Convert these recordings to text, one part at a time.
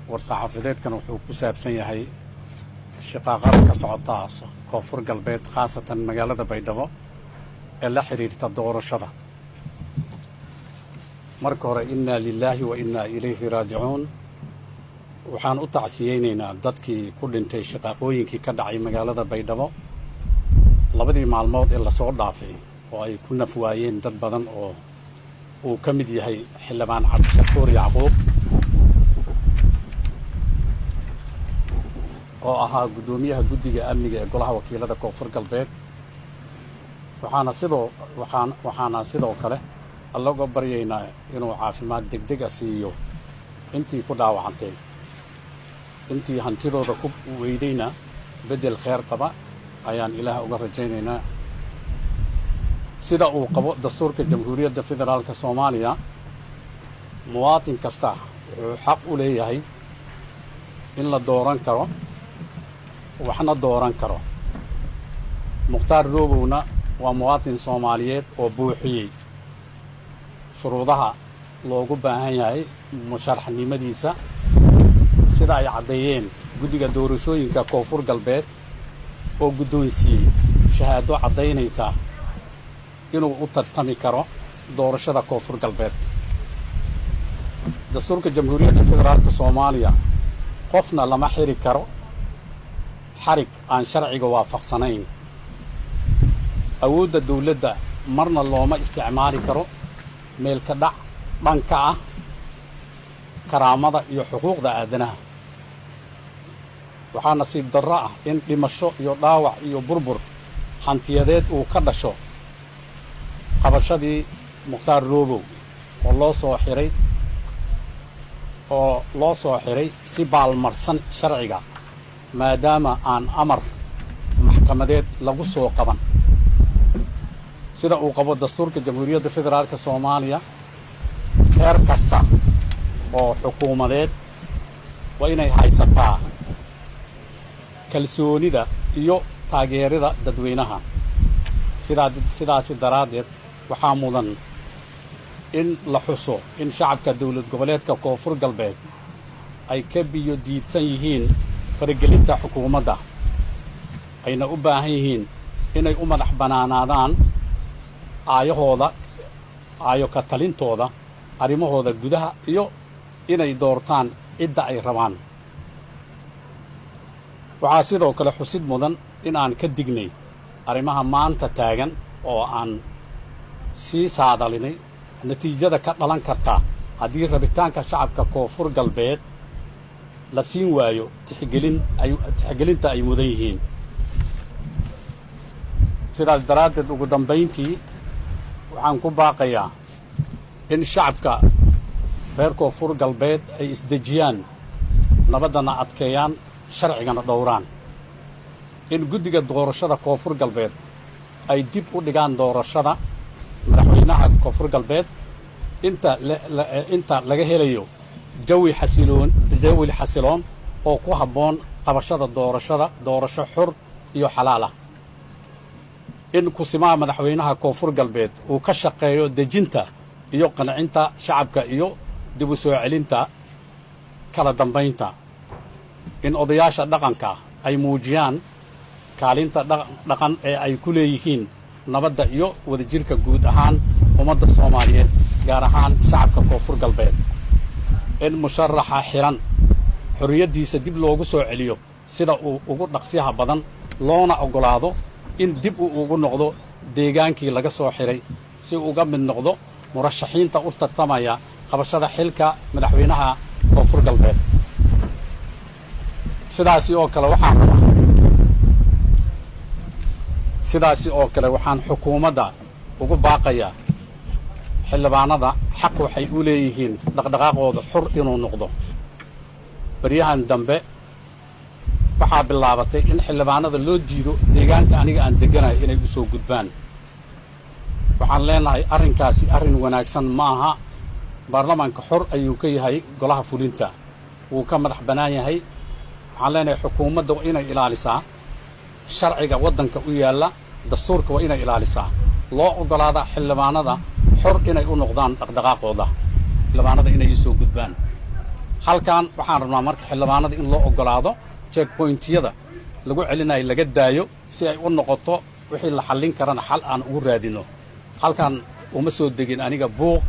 War-saxaafadeedkan wuxuu ku saabsan yahay shaqaaqada ka socota Koonfur Galbeed, khaasatan magaalada Baydhabo, ee la xidhiirta doorashada. Marka hore, innaa lilaahi wa innaa ilayhi raajicuun. Waxaan u tacsiyeynaynaa dadkii ku dhintay shaqaaqooyinkii ka dhacay magaalada Baydhabo labadii maalmood ee lasoo dhaafay, oo ay ku naf waayeen dad badan oo uu ka mid yahay Xildhibaan Cabdishakuur Yacquub, oo ahaa guddoomiyaha guddiga amniga ee Golaha Wakiilada Koonfur Galbeed. Waxaana sidoo kale allaga baryaynaa inuu caafimaad degdeg a siiyo intii ku dhaawacantay, intii hantidooda ku weydayna beddel kheer qaba ayaan Ilaah uga rajaynaynaa. Sida uu qabo dastuurka Jamhuuriyadda Federaalka Soomaaliya, muwaatin kasta wuxuu xaq u leeyahay in la dooran karo, waxna dooran karo. Mukhtaar Roobowna waa muwaatin Soomaaliyeed oo buuxiyey shuruudaha loogu baahan yahay musharaxnimadiisa, sida ay caddeeyeen guddiga doorashooyinka Koonfur Galbeed oo guddoonsiiyey shahaado caddaynaysa inuu u tartami karo doorashada Koonfur Galbeed. Dastuurka Jamhuuriyadda Federaalka Soomaaliya, qofna lama xiri karo xarig aan sharciga waafaqsanayn. Awoodda dawladda marna looma isticmaali karo meelka dhac dhanka ah karaamada iyo xuquuqda aadanaha. Waxaa nasiib darro ah in dhimasho iyo dhaawac iyo burbur hantiyadeed uu ka dhasho qabashadii Mukhtaar Roobow oo loo soo xiray si baalmarsan sharciga, maadaama aan amar maxkamadeed lagu soo qaban. Sida uu qabo dastuurka Jamhuuriyadda Federaalka Soomaaliya, heer kasta oo xukuumadeed waa inay haysataa kalsoonida iyo taageerida dadweynaha. Sidaasi daraaddeed, waxaa mudan in la xuso in shacabka Dowlad Goboleedka Koonfur Galbeed ay ka biyo diidsan yihiin faragelinta xukuumadda, ayna u baahan yihiin inay u madax bannaanaadaan aayahooda, aayo ka talintooda arrimahooda gudaha, iyo inay doortaan cidda ay rabaan. Waxaa sidoo kale xusid mudan in aan ka dignay arrimaha maanta taagan oo aan sii saadalinay natiijada ka dhalan karta haddii rabitaanka shacabka Koonfur Galbeed la siin waayo tixgelin ay tixgelinta ay mudan yihiin. Sidaas daraaddeed, ugu dambayntii, waxaan ku baaqayaa in shacabka reer Koonfur Galbeed ay isdejiyaan, nabaddana adkeeyaan, sharcigana dhowraan, in guddiga doorashada Koonfur Galbeed ay dib u dhigaan doorashada madaxweynaha Koonfur Galbeed inta laga helayo jawi xasiloon oo ku habboon qabashada doorashada, doorasho xur iyo xalaal ah, in kusimaha madaxweynaha Koonfur Galbeed uu ka shaqeeyo dejinta iyo qancinta shacabka iyo dib u soo celinta kala dambaynta, in odayaasha dhaqanka ay muujiyaan kaalinta dhaqan ee ay ku leeyihiin nabadda iyo wadajirka guud ahaan ummadda Soomaaliyeed, gaar ahaan shacabka Koonfur Galbeed, in musharaxa xiran xorriyaddiisa dib loogu soo celiyo sida uu ugu dhaqsiyaha badan, loona oggolaado in dib uu ugu noqdo deegaankii laga soo xiray si uu uga mid noqdo murashaxiinta u tartamaya qabashada xilka madaxweynaha Koonfur Galbeed. Sidaasi oo kale waxaan xukuumadda ugu baaqayaa, xildhibaanada xaq waxay u leeyihiin dhaqdhaqaaqooda xur inuu noqdo. Baryahan dambe waxaa bilaabatay in xildhibaanada loo diido deegaanka aniga aan degganayo inay u soo gudbaan. Waxaan leenahay, arrinkaasi arrin wanaagsan ma aha. Baarlamaanka xor ayuu ka yahay golaha fulinta, wuu ka madax bannaan yahay. Waxaan leenahay, xukuumadda waa inay ilaalisaa sharciga waddanka u yaalla, dastuurka waa inay ilaalisaa, loo oggolaadaa xildhibaanada xor inay u noqdaan dhaqdhaqaaqooda, xildhibaanada inay isoo gudbaan. Halkan waxaan rabnaa marka xildhibaanada in loo oggolaado checkpointiyada lagu celinayo laga daayo, si ay u noqoto wixii la xallin karana xal aan ugu raadino. Halkan uma soo degin aniga buuq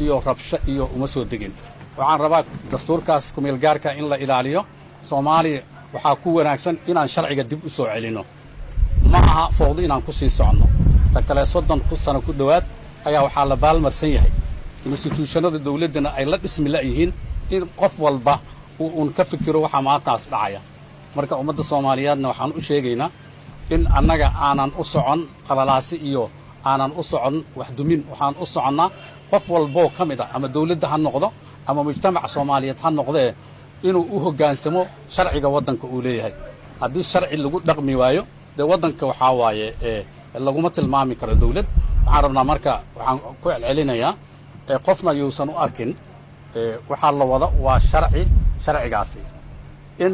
iyo rabsho iyo uma soo degin. Waxaan rabaa dastuurkaas kumeelgaarka in la ilaaliyo. Soomaaliya waxaa ku wanaagsan inaan sharciga dib u soo celinno, ma aha fowdo inaan ku sii soconno. Ta kale, 30 ku sano ku dhowaad ayaa waxaa la baalmarsan yahay institutionada dawladdana ay la dhismi la'yihiin, in qof walba uu uun ka fikiro waxaa maantaas dhacaya. Marka ummadda Soomaaliyeedna waxaan u sheegaynaa in annaga aanan u socon qalalaasi iyo aanan u socon waxdumin. Waxaan u soconnaa qof walboo ka mid ah, ama dawladda ha noqdo ama mujtamaca Soomaaliyeed ha noqdee, inuu u hoggaansamo sharciga waddanka uu leeyahay. Haddii sharci lagu dhaqmi waayo, dee waddanka waxaa waaye laguma tilmaami karo dawlad. Waxaan rabnaa marka, waxaan ku celcelinayaa, qofna yuusan u arkin waxaa la wada waa sharci. Sharcigaasi in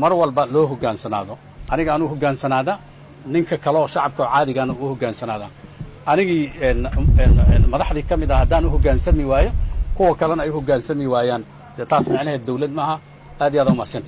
mar walba loo hoggaansanaado, aniga aan u hoggaansanaada, ninka kaleoo shacabka oo caadigaana u hoggaansanaada. Anigii madaxdii ka mid ah haddaan u hoggaansami waayo, kuwa kalena ay u hoggaansami waayaan, dee taas micnaheed dawlad maaha. Aad iyo aad umahadsanta.